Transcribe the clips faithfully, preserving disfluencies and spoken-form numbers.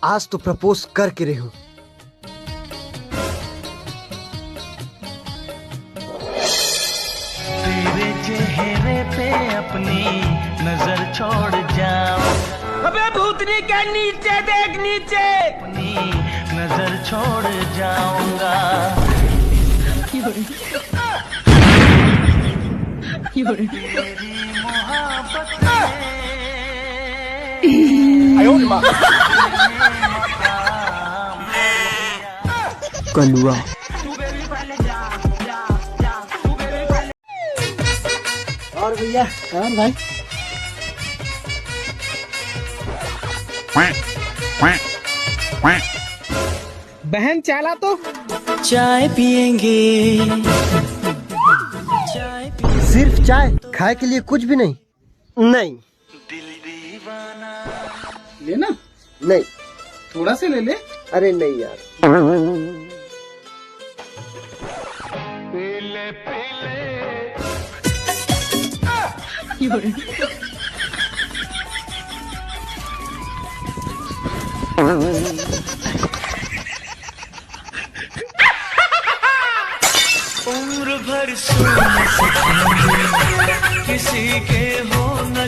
आज तो प्रपोज करके रहे हूँ। तेरे चेहरे पे अपनी नजर छोड़ जाओ। अबे भूतनी के नीचे देख, नीचे। अपनी नजर छोड़ जाऊंगा। कलुआ। और भैया, और भाई। बहन, चाला तो। चाय पियेंगे। सिर्फ चाय, खाए के लिए कुछ भी नहीं? नहीं। लेना? नहीं। थोड़ा से ले ले। अरे नहीं यार। उम्र भर सोने किसी के हो न।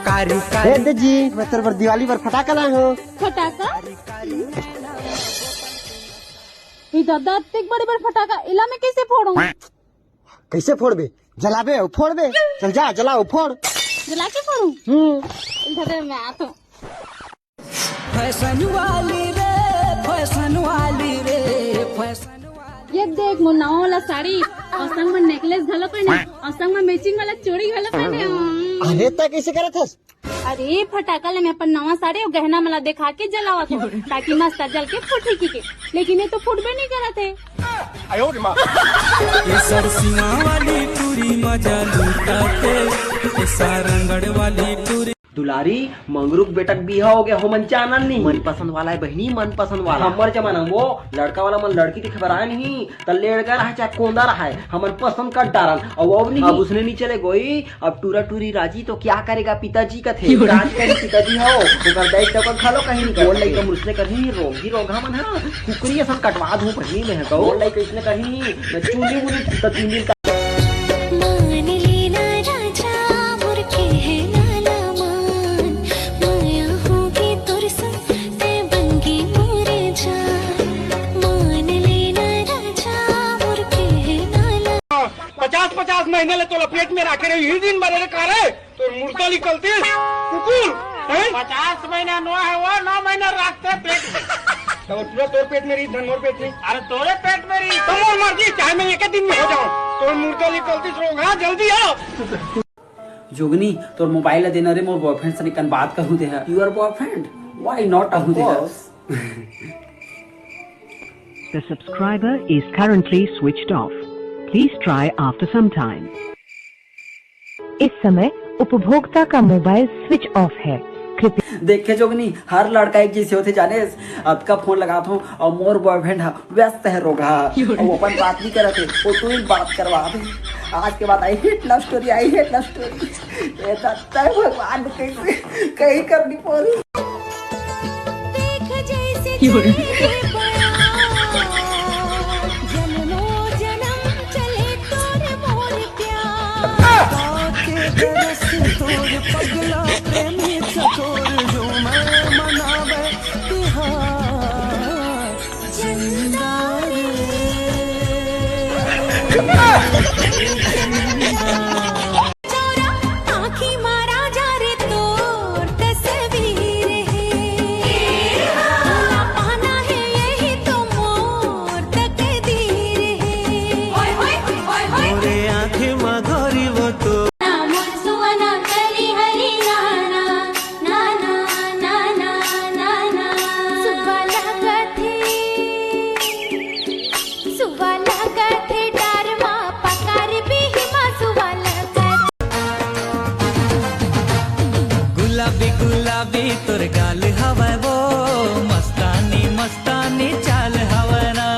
कारी कारी। दे जी, मैं तोर बर दिवाली बर फटाका लाए हूँ। फटाका? ए दादा, अतेक बड़े बड़े फटाका, एला मैं कैसे फोड़ूं? कैसे फोड़बे? जलाबे अउ फोड़बे। चल जा, जलाओ, फोड़। जला के फोड़ूं? हम्म। इधर मैं आता हूँ। फैशन वाली रे, फैशन वाली रे, फैशन वाली। ये देख, मोर नवा वाला साड़ी, अउ संग में नेकलेस घलो पहने, अउ संग में मैचिंग वाला चूड़ी घलो पहने हूँ। अरे, तै कैसे करत हस? अरे, फटाका ले मैं अपन नवा साड़ी अउ गहना मला देखा के जलावत हूँ, ताकि मस्त जल के फूटी के। लेकिन ये तो फूटबे नहीं करत है। ये सरसिंगा वाली टूरी मजा लूटा के, ये सारंगढ़ वाली टूरी। दुलारी, मंगरू के बेटा के बिहा हो गया, हो मन जानन नहीं। मनपसंद वाला है बहिनी, मनपसंद वाला। हमर जमाना में वो लड़का वाला मन लड़की देखे बर आए नहीं, त लेड़का रहे चाहे कोंदा रहे, हमन पसंद कर डारन। अउ अब नहीं, अब उसने नहीं चले गोई, अब टूरा टूरी राजी तो क्या करेगा पिताजी कथे। राज करी पिताजी हो, ओकर दाई तो ओकर घलो कहीं नहीं करथे। लइका मुसने करही, रोगी रोगा मन ह, कुकरी असन कटवा दूं बहिनी में ह। लइका इसने करही, मैं चुनी मुनी त तीन दिन मान लेना राजा मोर कहना ला मान, माया होगे तोर संग, तै बनगे मोर जान। मान लेना राजा मोर कहना ला। पचास पचास महीना ले तोला पेट में राखे रही, ही दिन भर रे का रे? तोर मुर्दा निकलती कुकुर, हैं? पचास महीना नो है वो, नौ महीना रखते पेट में। तो पूरा तोर पेट में रही, धन मोर पेट में। अरे तोरे पेट में रही। तो मोर मर्जी, चाहे मैं एक दिन में हो जाऊं। तोर मुर्दा निकलती रोग, हाँ, जल्दी आओ। जोगनी, तोर मोबाइल ला देना रे, मोर बॉयफ्रेंड से निकन बात करूं दे है। Your boyfriend? Why not आहूं दे है? The subscriber is currently switched off. Please try after some time. इस समय उपभोक्ता का मोबाइल स्विच ऑफ है। कृपया देखे जोगनी, हर लड़का एक जैसे होथे जानेस। अतका फोन लगात हूँ अउ मोर बॉयफ्रेंड ह व्यस्त है रोगहा, अउ अपन बात नहीं करत है, वो तू ही बात करवा दे। आज के बाद I hate love story, I hate love story। ए दत्ता भगवान, कैसे कहीं करनी पड़ी। देख जैसे चले बयार, जन्मों जन्म चले तोर मोर प्यार। के तरस तोर पगला प्रेमी चकोर, जो मैं मनावे तिहार। चंदा रे। चौरा आँखी मारा जा रे तोर तस्वीर है। ना पाना है यही तो मोर तकदीर है। मोरे आँखी मा गोरी वो तो। ना मोर सुअना कली हरी नाना, नाना, नाना, नाना। सुबह लगत है। सुवा लागत हे डर मा, पकार बिही मा सुवा लागत। गुलाबी गुलाबी तोर गाल हवय वो, मस्तानी मस्तानी चाल हवय ना।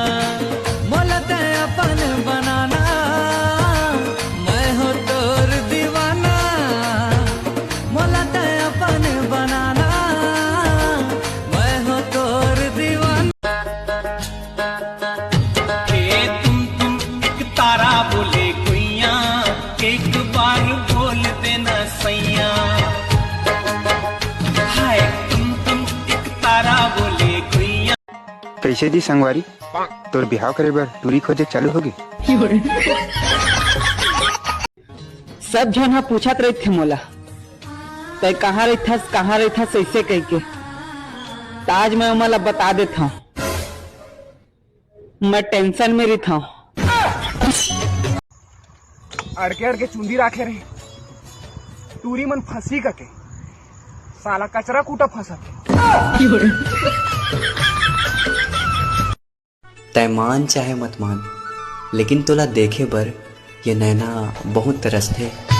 मोला तै अपन बनाना, मैं हो तोर कइसे जी संगवारी, तोर बिहाव करे बर टूरी खोजे चालू होगे? सब झन ह पूछत रहिथे मोला, "तै कहाँ रहिथस, कहाँ रहिथस?" अइसे कहिके। त आज मैं ओमन ला बता देथंव, मैं टेंशन में रहिथंव। अड़के अड़के चुंदी राखे रहे, टूरी मन फंसी कके, साला कचरा कूटा फंसत हे। तै मान चाहे मत मान, लेकिन तोला देखे बर ये नैना बहुत तरसथे।